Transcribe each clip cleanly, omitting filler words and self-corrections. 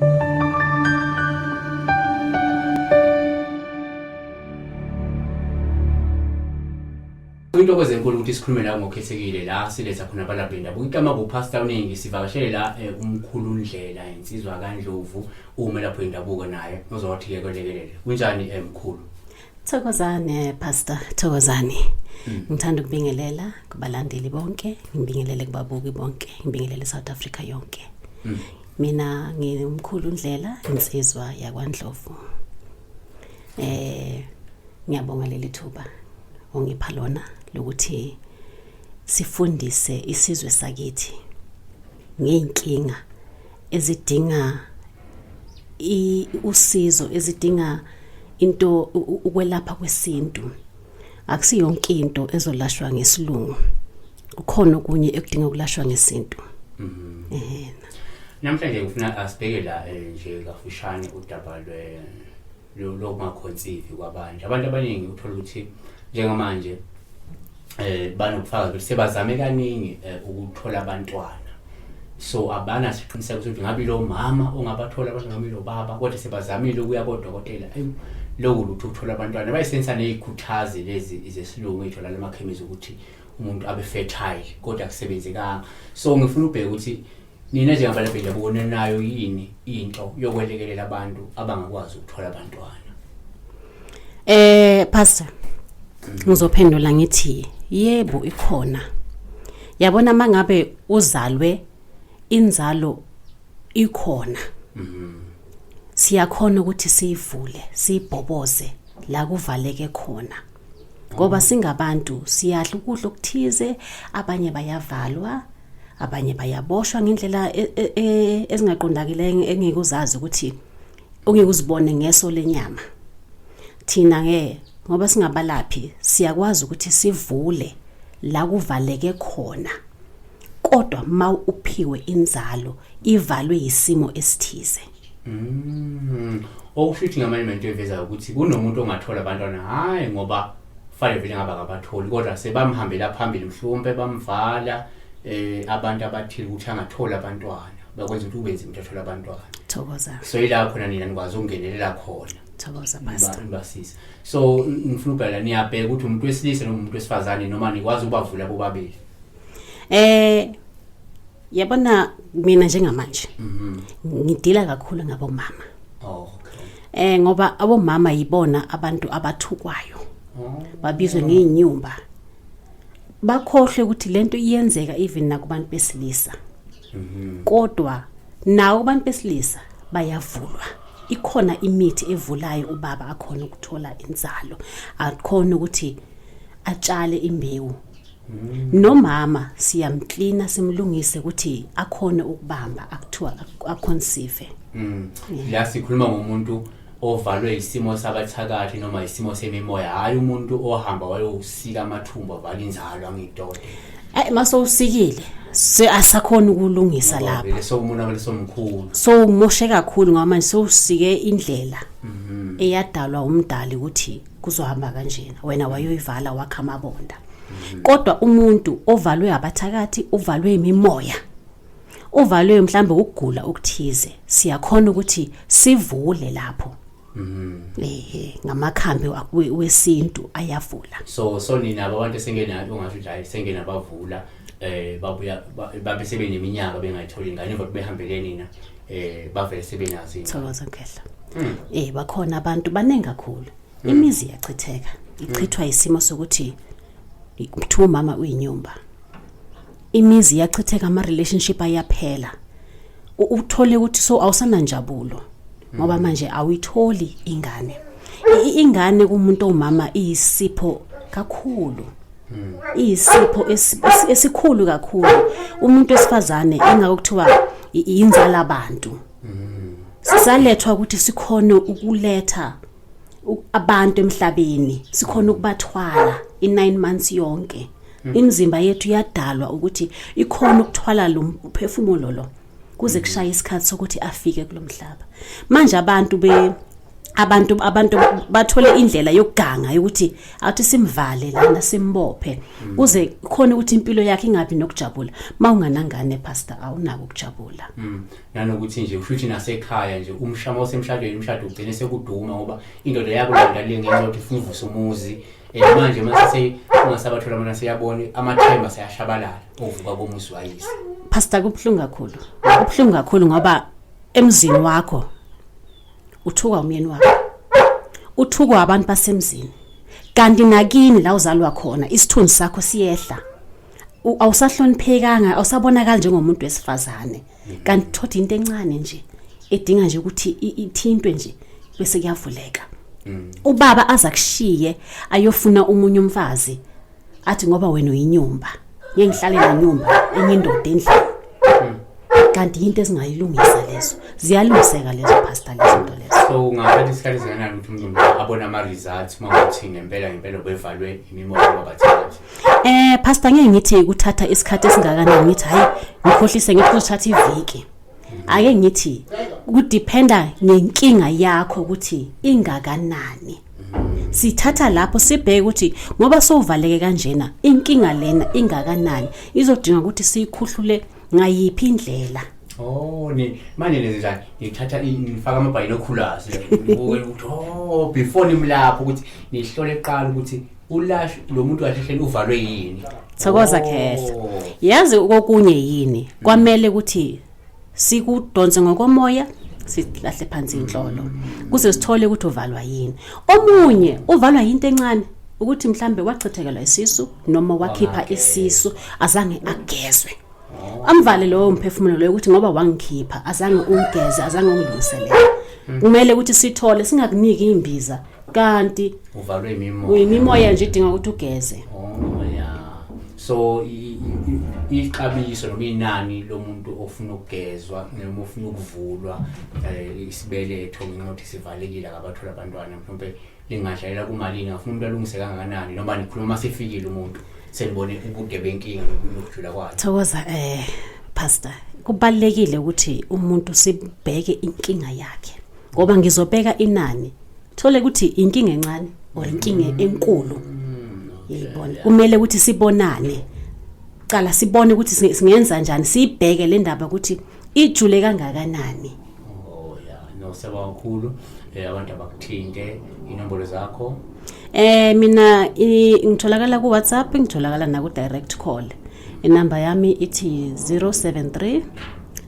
Intokozo enkulu ukuthi sikhulume la ngokhethekile la siletha khona abalaphi bendabuko. Igama kuPastor Uningi sivakashele la umkhulu Ndlela insizwa kaNdlovu umelaphi wendabuko naye ozowathi ke kwelekelele. Kunjani mkhulu? Thokozane Pastor, thokozani. Ngithanda ukubingelela kubalandeli bonke, ngibingelele kubabuki bonke, ngibingelele South Africa yonke. Mina ngingumkhulu Ndlela, insizwa yakwaNdlovu. Ngiyabonga leli thuba ongipha lona lokuthi sifundise isizwe sakithi ngey'nkinga ezidinga usizo, ezidinga into ukwelapha kwesintu. Akusiyonke into ezolashwa ngesilungu, kukhona okunye ekudinga ukulashwa ngesintu. Namhlanje ngifuna asibheke la nje kafushane udaba lokungakhonsivi kwabantu. Abantu abaningi uthola ukuthi njengamanje banobufakazi ukuthi sebazame kaningi ukuthola abantwana, so abana siqiniseko sokuthi ngabe lo mama ongabathola abantwana ngabe lo baba, kodwa sebazamile ukuya kodokotela lokhu lutho ukuthola abantwana. Bayisebenzisa nezikhuthazi lezi zesilungu ezitholakala emakhemisi ukuthi umuntu abe fertile, kodwa akusebenzekanga. So ngifuna ubheke ukuthi nina njengabalaphi bendabuko ninayo yini into yokwelekelela abantu abangakwazi ukuthola abantwana? Pastor, ngizophendula ngithi yebo ikhona. Yabona mangabe uzalwe inzalo ikhona. Siyakhona ukuthi siyivule, siyibhoboze la kuvaleke khona. Ngoba singabantu siyadla ukudla okuthize, abanye bayavalwa, abanye bayaboshwa ngendlela ezingaqondakile engeke uzazi ukuthi ongeke uzibone ngeso lenyama. Thina ke ngoba singabalaphi siyakwazi ukuthi sivule la kuvaleke khona, kodwa ma uphiwe inzalo ivalwe yisimo esithize. Okusho ukuthi ngamanye into eveza ukuthi kunomuntu ongathola abantwana, hayi ngoba fanele vele ngaba akabatholi, kodwa sebamhambela phambili mhlawumbe bamvala abantu abathile ukuthi angathola abantwana, bakwenza ukuthi ube nzima ukuthi athole abantwana. Thokoza. So ila khona nina nikwazi ukungenelela khona. Thokoza Pastor. Nibasiza. So ngifuna ubhala niyabheka ukuthi umuntu wesilisa noma umuntu wesifazane, noma nikwazi ukubavula bobabili? Yabona mina njengamanje ngidila kakhulu ngabomama. Oh, okay. Ngoba abomama yibona abantu abathukwayo. Babizwe ngezinyumba. Bakhohlwe ukuthi lento iyenzeka even nakubantu besilisa. Kodwa nawo abantu besilisa bayavulwa. Ikhona imithi evulayo ubaba akhona ukuthola inzalo, akhona ukuthi atshale imbewu. Nomama siyamklina simlungise ukuthi akhone ukubamba, akuthiwa aconceive. La sikhuluma ngomuntu ovalwe isimo sabathakathi noma isimo semimoya, hayi umuntu ohamba wayosika amathumbu avala inzalo angidode. Masowusikile se asakhona ukulungisa lapha. Vele sowumonakalo somkhulu. So umoshe kakhulu ngoba manje sowusike indlela eyadalwa umdali ukuthi kuzohamba kanjena, wena wayoyivala wakha amabonda. Kodwa umuntu ovalwe abathakathi, uvalwe imimoya, uvalwe mhlambe ukugula okuthize, siyakhona ukuthi sivule lapho. Ngamakhambi wesintu ayavula. So nina abantu esengena ungasho nje hayi sengena bavula, babuya babe sebeneminyaka bengayitholi ingane, emva behambele nina bavele sebenazo ingane. Thokoza Nkhehla. Bakhona abantu baningi kakhulu. Imizi iyachitheka. Ichithwa isimo sokuthi kuthiwa umama uyinyumba. Imizi iyachitheka, ama relationship ayaphela. Uthole ukuthi so awusananjabulo ngoba manje awuyitholi ingane. Ingane kumuntu owumama iyisipho kakhulu. Iyisipho esikhulu kakhulu. Umuntu wesifazane engako kuthiwa inzala abantu. Sisalethwa ukuthi sikhone ukuletha abantu emhlabeni, sikhona ukubathwala i9 months yonke. Imizimba yethu yadalwa ukuthi ikhona ukuthwala lo mphefumulo lo kuze kushaye isikhathi sokuthi afike kulomhlaba. Manje abantu Abantu bathole indlela yokuganga ukuthi athi simvale lana, simbophe, kuze khona ukuthi impilo yakhe ingabi nokujabula. Mawunganangane, pastor, awunako ukujabula. Nanokuthi nje usho ukuthi nasekhaya nje umshamo osemshadweni, umshado ugcine sekuduma ngoba indoda yakulanda le ngenxa yokuthi ifuna uvusa umuzi. Manje mase ungasabathola mana, siyabona amathemba seyashabalala ovuka komuzi wayise. Pastor, kubuhlungu kakhulu, kubuhlungu kakhulu, ngoba emzini wakho uthukwa umyeni wakho, uthukwa abantu basemzini, kanti nakini la uzalwa khona isithunzi sakho siyehla. Awusahloniphekanga, awusabonakali njengomuntu wesifazane, kanti thothi into encane nje edinga nje ukuthi ithintwe nje bese kuyavuleka. Ubaba aza kushiye ayofuna omunye umfazi, athi ngoba wena uyinyumba, ngeke ngihlale nenyumba enye indoda endlini. Kanti into ezingayilungisa lezo, ziyalungiseka lezo, pastor, lezo nto lezo. So ungathatha isikhathi esingakanani ukuthi umuntu abone ama-results uma kuthi ngempela ngempela bevalwe imimoya wabathathi? Pastor, ngeke ngithi kuthatha isikhathi esingakanani, ngithi hayi, ngikhohlise ngithi kuzothatha iviki. Ake ngithi kudependa ngenkinga yakho ukuthi ingakanani. Sithatha lapho sibheke ukuthi ngoba sowuvaleke kanjena, inkinga lena ingakanani, izodinga ukuthi siyikhuhlule ngayiphi indlela. Oh, ni manje nenze njani? Nithatha nifaka ama-binoculars nibuke ukuthi, oh, before nimlapho ukuthi nihlole kuqala ukuthi ulash lo muntu kahle hleli uvalwe yini. Thokoza. Khehla, yazi kokunye yini, kwamele ukuthi sikudonse ngokomoya, silahle phansi inhlolo kuze sithole ukuthi uvalwa yini. Omunye uvalwa yinto encane, ukuthi mhlambe wachithekelwa isisu noma wakhipha Wangagezwa. isisu, azange agezwe, amvale lowo mphefumulo loyo ukuthi ngoba wangikhipha azange ungigeze, azange ungilungiselele. Kumele ukuthi sithole, singakuniki imbiza kanti uvalwe imimoya. Uyimimoya nje, idinga ukuthi ugeze. Oh yeah. So ixabiso noma inani lomuntu ofuna ukugezwa noma ofuna ukuvulwa isibeletho ngenxa yokuthi sivalekile, akabathola abantwana, mhlawumbe lingadlalela kumalini? Ngafuna umuntu alungise kangakanani, noma nikhuluma sefikile umuntu, senibone ubude benkinga nokujula kwayo? Thokoza, pastor, kubalekile ukuthi umuntu sibheke inkinga yakhe, ngoba ngizobeka inani, thole ukuthi inkinga encane or inkinga enkulu. Yayibona, kumele ukuthi sibonane cala, sibone ukuthi singenza njani, siyibheke le ndaba ukuthi ijule kangakanani. Oh yeah, no, siyabonga kakhulu. Abantu abakuthinte, inombolo zakho? Mina ngitholakala ku WhatsApp, ngitholakala na ku direct call. Inamba yami ithi 073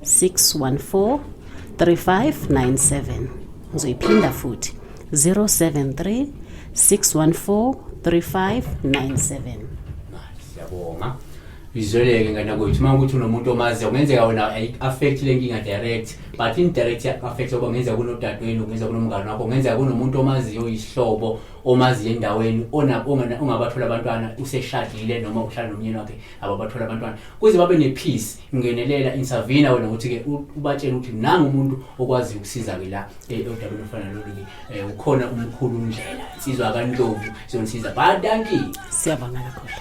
614 3597. Ngizoyiphinda futhi, 073 614 3597. Siyabonga. Izweleke ngane kwethu, uma ukuthi unomuntu omaziyo, kungenzeka wena ayi-affect le nkinga direct, but indirect iya-affect, ngoba kungenzeka kunodadewenu, kungenzeka kunomngane wakho, kungenzeka kunomuntu omaziyo, oyisihlobo omaziyo endaweni ongabathola abantwana, useshadile noma uhlala nomyeni wakhe, ababathola abantwana, kuze babe ne-peace. Ngenelela, intervene wena ukuthi-ke ubatshele ukuthi nangu umuntu okwaziyo ukusiza-ke la odabeni olufana nalolu-ke. Ukhona umkhulu Ndlela, insizwa kaNdlovu, izonisiza. Badanki. Siyabonga kakhulu.